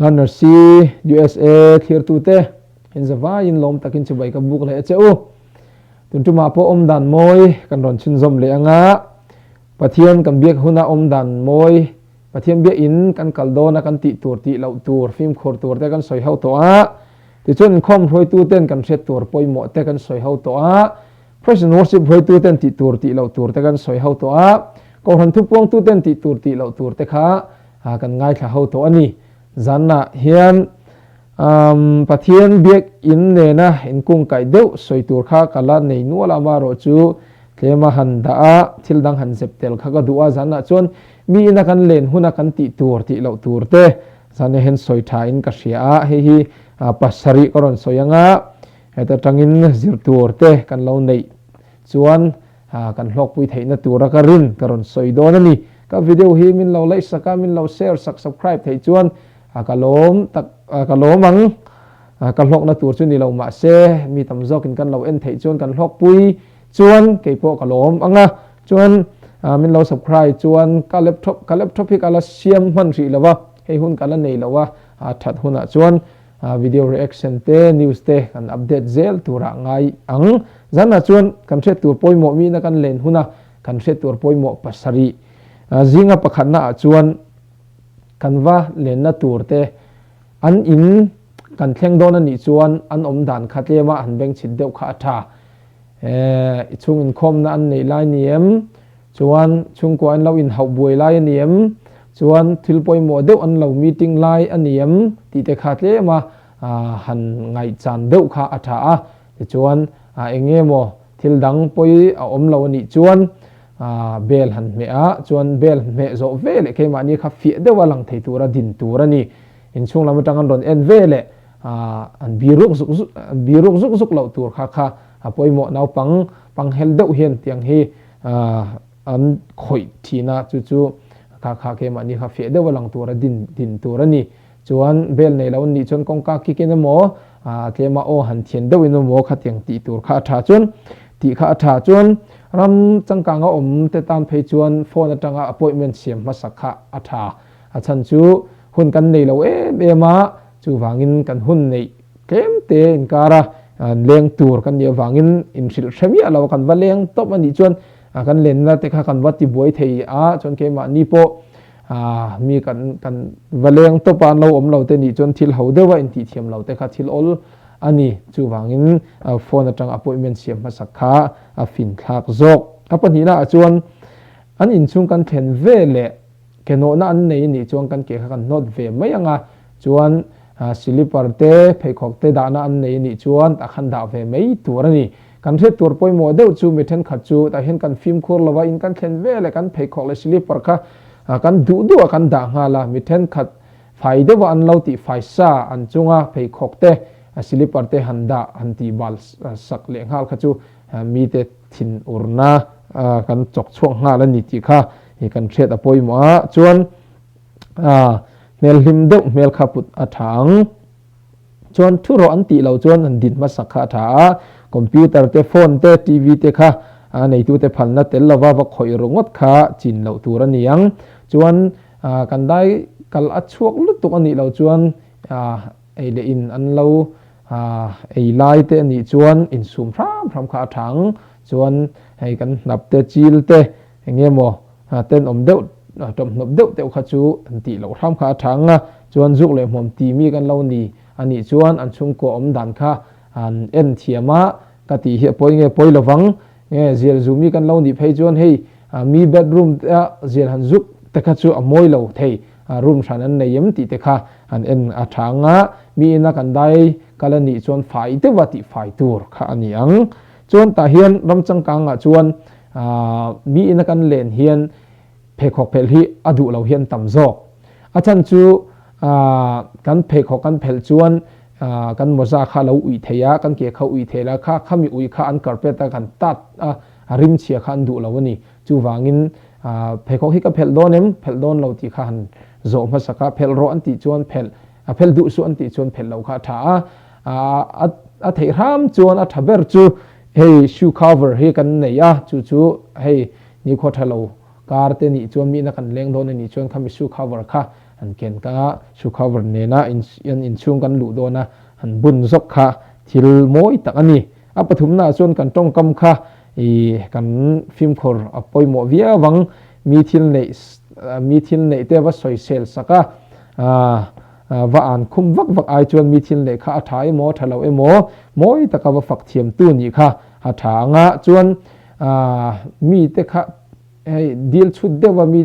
Learner C, USA thlirtute in zavaiin lawm takin chibai ka buk leh a che u. Tun tumah pawh awm dan mawi kan rawn chhunzawm leh anga Pathian kan biak huna awm dan mawi, Pathian biakin kan kal dawna kan tih tur tih loh tur, fimkhur tur te kan sawi ho tawh a. Tichuan inkhawm hruaituten kan hriat tur pawimawh te kan sawi ho tawh a. Praise and Worship hruaituten tih tur tih loh tur te kan sawi ho tawh a. Kohhran thupuangtuten tih tur tih loh tur te kha kan ngaithla ho tawh a ni. Zanah hian Pathian biakinn nena inkungkaih deuh sawi tur kha ka la nei nual a, amaherawhchu tlema han dah a, thil dang han zep tel kha ka duh a. Zanah chuan mi ina kan len huna kan tih tur tih loh tur te zanah hian sawi thain ka hria a, hei hi pasarih ka rawn sawi ang a, heta tangin zir tur te kan lo neih chuan kan hlawkpui theihna tura ka rin ka rawn sawi dawn a ni. Ka video hi min lo like sak a, min lo share sak, subscribe theih chuan ka lawm tak ka lawm ang. Ka hlawkna tur chu ni lo mahse mi tam zawkin kan lo en theih chuan kan hlawkpui chuan kei pawh ka lawm ang a. Chuan min lo subscribe chuan ka laptop ka laptop hi ka la siam hman hrih lo a, hei hun ka la nei lo a, that hunah chuan Video reaction te, news te kan update zel turah ngai ang. Zanah chuan kan hriat tur pawimawh mihna kan len huna kan hriat tur pawimawh pasarih zinga pakhatna ah chuan kan va lenna tur te an in kan thleng dawn a nih chuan an awm dan kha tlema han bengchhit deuh kha a tha. I chhung inkhawmna an neih lai ni em? Chuan chhungkua an lo inhauh buai lai a ni em? Chuan thil pawimawh deuh an lo meeting lai a ni em? Tih te kha tlem a han ngaihchan deuh kha a tha a. Tichuan eng nge maw thil dang pawi a awm lo a nih chuan bell han hmeh a, chuan bell hmeh zawh ve leh keimahni kha fiah deuh a lang thei tura din tur a ni. Inchhung lam atang an rawn en ve leh an biruk zuk zuk biruk zuk zuk loh tur kha kha a pawimawh naupang panghel deuh hian tiang hi an khawih thin a, chu chu kha kha keimahni kha fiah deuh a lang tur a din din tur a ni. Chuan bel nei lo an nih chuan kawngka kik in emaw tlema aw han thian deuh in emaw khatiang tih tur kha a tha chuan tih kha a tha chuan ram changkanga awm te tan phei chuan phone atanga appointment siam hmasak kha a tha. A chhan chu hun kan nei lo em em a, chuvangin kan hun neih tlem te inkar a leng tur kan nih avangin inhrilh hre miah lo a, kan va leng tawp a nih chuan kan lenna te kha kan va tibuai thei a, chuan keimahni pawh mi kan kan va leng tawp a an lo awm lo te nih chuan thil ho deuh a intihthiam lo te kha thil awl a ni. Chuvangin phone atang appointment siam hmasak kha a finthlak zawk. A pahnihna ah chuan an inchhung kan thlen ve leh Ke nawhna an nei anih chuan kan ke kha kan hnawt ve mai ang a, chuan silipar te, pheikhawk te dahna an nei anih chuan tah khan dah ve mai tur a ni. Kan hriat tur pawimawh deuh chu mi thenkhat chu tah hian kan fimkhur lo va, in kan thlen ve leh kan pheikhawk leh silipar kha kan duh duh a kan dah nghal a, mi thenkhat fai deuh a an lo tih fai sa an chunga pheikhawk te, silipar te han dah han tih bal sak leh nghal kha chu mite thinurna kan chawk chhuak nghal a ni tih kha hi kan hriat a pawimawh a, chuan hmel hlim deuh hmel kha put a tha ang. Chuan thu rawh an tih loh chuan an din hmasak kha a tha a, computer te, phone te, TV te kha a neitute phalna tel lova va khawih ru ngawt kha chin loh tur a ni ang. Chuan kan dai kal a chhuak lutuk a nih loh chuan ei leh in an lo ei lai te a nih chuan insum hram hram kha a tha ang. Chuan hei kan hnap te, chil te, Eng nge maw tenawm deuh tawmhnawp deuh deuh kha chu an tih loh hram kha a tha ang a, chuan zuk leh hmuam ti mi kan lo ni a nih chuan an chhungkua awm dan kha an en thiam a, ka tih hi a pawi nge pawi lovang nge zial zu mi kan lo nih phei chuan hei mi bedroom te a zial han zuk te kha chu a mawi lo thei room hran an nei em tih te kha han en a tha ang a, mi ina kan dai kal a nih chuan fai deuh a tih fai tur kha a ni ang. Chuan tah hian ram changkangah chuan Mi ina kan len hian pheikhawk phelh hi a duh lo hian tam zawk. A chhan chu kan pheikhawk kan phelh chuan kan mawza kha a lo uih thei a, kan ke kha uih thei la, kha khami uih kha an carpet a kan tat a, a rim chhia kha an duh lo a ni. Chuvangin pheikhawk hi ka phelh dawn em? Phelh dawn lo tih kha han zawh hmasak a, phelh rawh an tih chuan phelh, a phelh duh suh an tih chuan phelh loh kha a tha a. A theih hram chuan a tha ber chu Hei shoe cover hi kan nei a, chu chu hei nikhua tha lo kar te nih chuan mihna kan leng dawn a nih chuan khami shoe cover kha han ken kanga shoe cover nena an inchhung kan luh dawna han bun zawk kha thil mawi tak a ni. A pathumnaah chuan kan tawngkam kha ih kan fimkhur a pawimawh viau ang, mi thil neih mi thil neih te va sawisel sak a, va an khum vak vak ai chuan mi thil neih kha a tha emaw tha lo emaw mawi taka va fak thiamtu nih kha a tha ang a, chuan mite kha Hei dil chhut deuha mi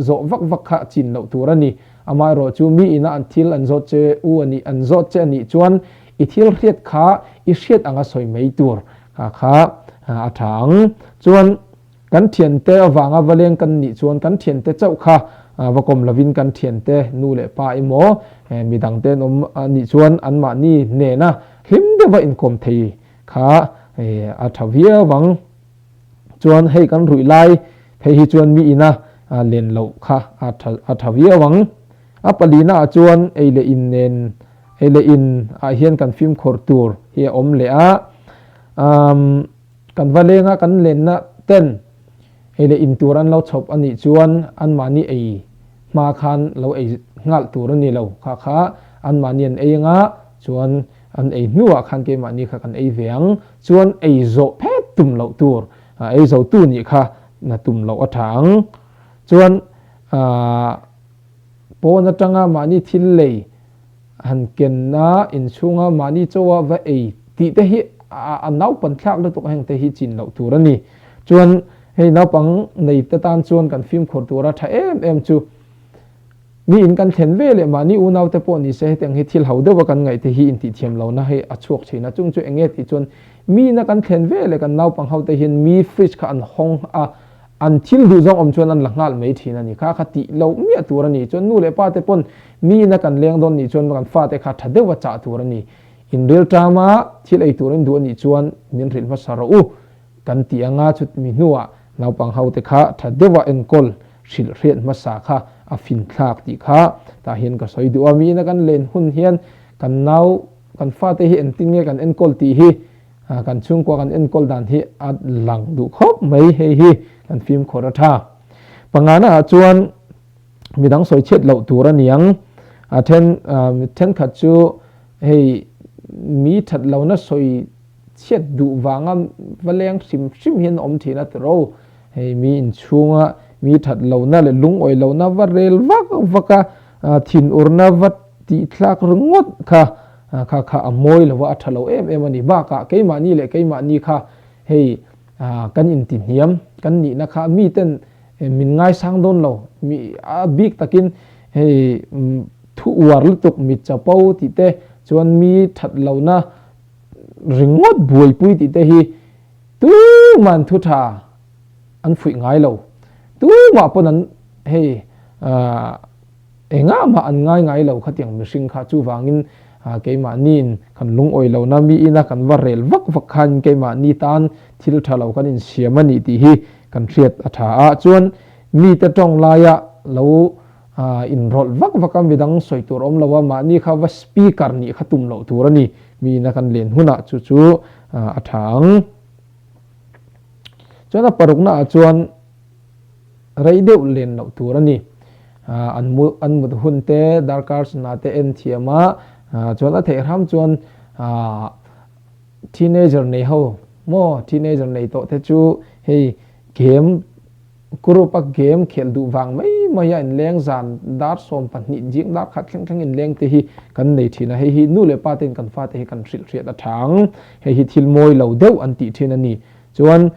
zawh vak vak kha chin loh tur a ni. Amaherawh chu mi ina an thil an zawt che u a nih, an zawt che a nih chuan i thil hriat kha i hriat anga sawi mai tur kha kha a tha ang. Chuan kan thiante avanga va leng kan nih chuan kan thiante chauh kha va kawm lovin kan thiante nu leh pa emaw midangte an awm a nih chuan anmahni hnena hlim deuha inkawm thei kha a tha viau ang. Chuan hei kan ruih lai phei hi chuan mi ina len loh kha a tha a tha viau ang. A palina ah chuan ei leh in nen ei leh in ah hian kan fimkhawr tur hi a awm leh a. Umm kan va lenga kan lenna ten ei leh in tur an lo chhawp a nih chuan anmahni ei hma khan lo ei nghalh tur a ni lo. Kha kha anmahni an ei anga chuan An ei hnuah khan keimahni kha kan ei ve ang, chuan ei zawh phet tum loh tur, ei zo tu nih kha na tum loh a tha ang. Chuan pawn atanga mahni thil lei han kenna inchhunga mahni chawa va ei tih te hi a naupan thlak lutuk a heng te hi chin loh tur a ni. Chuan hei naupang nei te tan chuan kan fimkhur tura tha em em chu Mi in kan thlen ve leh mahni unau te pawh ni se hetiang hi thil ho deuha kan ngaih te hi intihthiam lohna hei a chhuak thin a, chung chu eng nge tih chuan mi ina kan thlen ve leh kan naupang ho te hian mi fridge kha an hawng a, an thil duh zawng awm chuan an la nghal mai thin a ni. Kha kha tih loh miah tur a ni. Chuan nu leh pa te pawn mi ina kan leng dawn nih chuan kan fate kha tha deuha chah tur a ni. Inril tama thil ei tur in duh a nih chuan min hrilh hmasa rawh u. Kan tih anga chutmi hnuah naupang hote kha tha deuha enkawl hrilh hriat hmasa kha a finthlak tih kha tah hian ka sawi duh a. Miin a kan len hun hian kan nau, kan fate hi engtin nge kan enkawl tih hi kan chhungkua kan enkawl dan hi a lang duh khawp mai. Hei hi kan fimkhur a tha. Pangana ah chuan midang sawi chhiat loh tur a niang. A then thenkhat chu hei mi that lohna sawi Chhiat duh vanga va leng hrim hrim hian awm thin a ti ro. Hei mi inchhunga mi that lohna leh lungawi lohna va rel vak vak a, thinurna va tihthlak ringawt kha kha kha a mawi lo a, a tha lo em em a ni. Bakah keimahni leh keimahni kha hei kan intihniam kan nihna kha miten min ngaisang dawn lo. Mi a bik takin hei thu uar lutuk mi chapo tih te chuan mi that lohna Ringawt buaipui tih te hi tuman thu tha an fuih ngai lo. Tumah pawn an hei engah mah an ngai ngai lo khatiang mihring kha. Chuvangin keimahniin kan lungawi lohna mi ina kan va rel vak vak khan keimahni tan thil tha lo kan insiam a nih tih hi kan hriat a tha a. Chuan mite tawng laia lo Inrawlh vak vak a midang sawi tur awm lo a, mahni kha va speaker nih kha tum loh tur a ni. Mi ina kan len hunah chu chu a tha ang. Chuan a parukna ah chuan rei deuh len loh tur a ni. An mu an mut hun te darkar sana te en thiam a, chuan a theih hram chuan teenager nei ho maw teenager nei tawh te chu hei game Group a game khelh duh vang mai mai a inleng zan dar 12 zing dar khat thleng thleng inleng te hi kan nei thin a, hei hi nu leh pa ten kan fate hi kan hrilh hriat a tha ang, hei hi thil mawi lo deuh an tih thin a ni. Chuan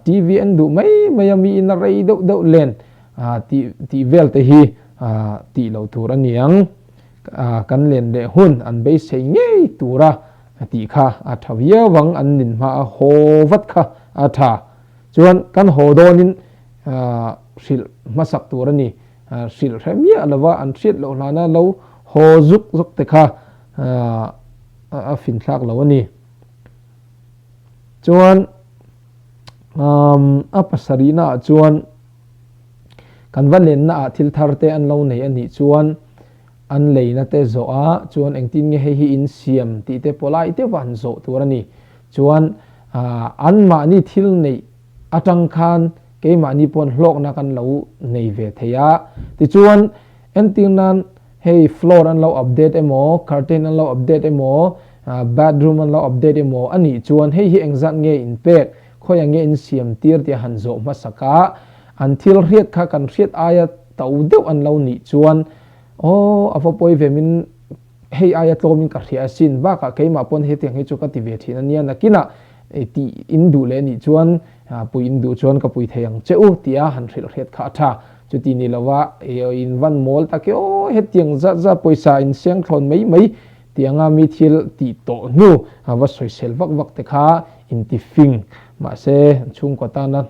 TV en duh mai mai a mi in a rei deuh deuh len tih tih vel te hi tih loh tur a ni ang. Kan len leh hun an beisei ngei tura tih kha a tha viau ang, an nin hma a haw vat kha a tha. Chuan kan haw dawnin hrilh hmasak tur a ni. Hrilh hre miah lova an hriat loh hlana lo haw zuk zuk te kha a finthlak lo a ni. Chuan a pasarihna ah chuan kan va lenna ah thil thar te an lo nei a nih chuan an leina te zawh a chuan engtin nge hei hi in siam tih te pawh lai deuh a han zawh tur a ni. Chuan anmahni thil neih atang khan keimahni pawn hlawkna kan lo nei ve thei a. Tichuan Entir nan hei floor an lo update emaw, curtain an lo update emaw, bathroom an lo update emaw a nih chuan hei hi engzat nge in pek, khawiah nge in siam tir tih a han zawh hmasak a, an thil hriat kha kan hriat aia to deuh an lo nih chuan aw a va pawi ve min hei aia tlawmin ka hria asin, bakah keimah pawn hetiang hi chu ka ti ve thin a nia, nakinah tih in duh leh nih chuan pui in duh chuan ka pui thei ang che u tia han hrilh hriat kha a tha. Chuti ni lova in van mawl tak e aw hetiang zat zat pawisa in siang thlawn mai mai tianga mi thil tih tawh hnu va sawisel vak vak te kha in ti fing mahse chhungkaw tana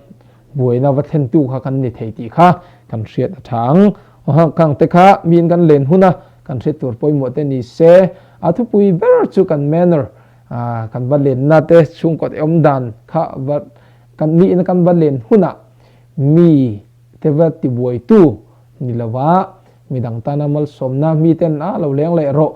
buaina va thlentu kha kan ni thei tih kha kan hriat a tha ang. Aw khang te kha miin kan len huna kan hriat tur pawimawh te ni se a thupui ber chu kan manner kan va lenna te chhungkaw te awm dan kha va kan miin kan va len hunah mi te va tibuaitu ni lova midang tana malsawmna miten a lo leng leh rawh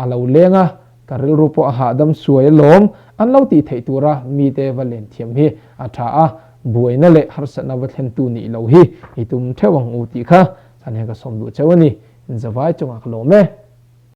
a lo leng a ka rilru pawh a hahdam suai alawm an lo tih theih tura mite va len thiam hi a tha a, buaina leh harsatna va thlentu nih lo hi i tum theuh ang u tih kha chuan hian ka sawm duh cheu a ni. Inzavai chungah ka lawm e.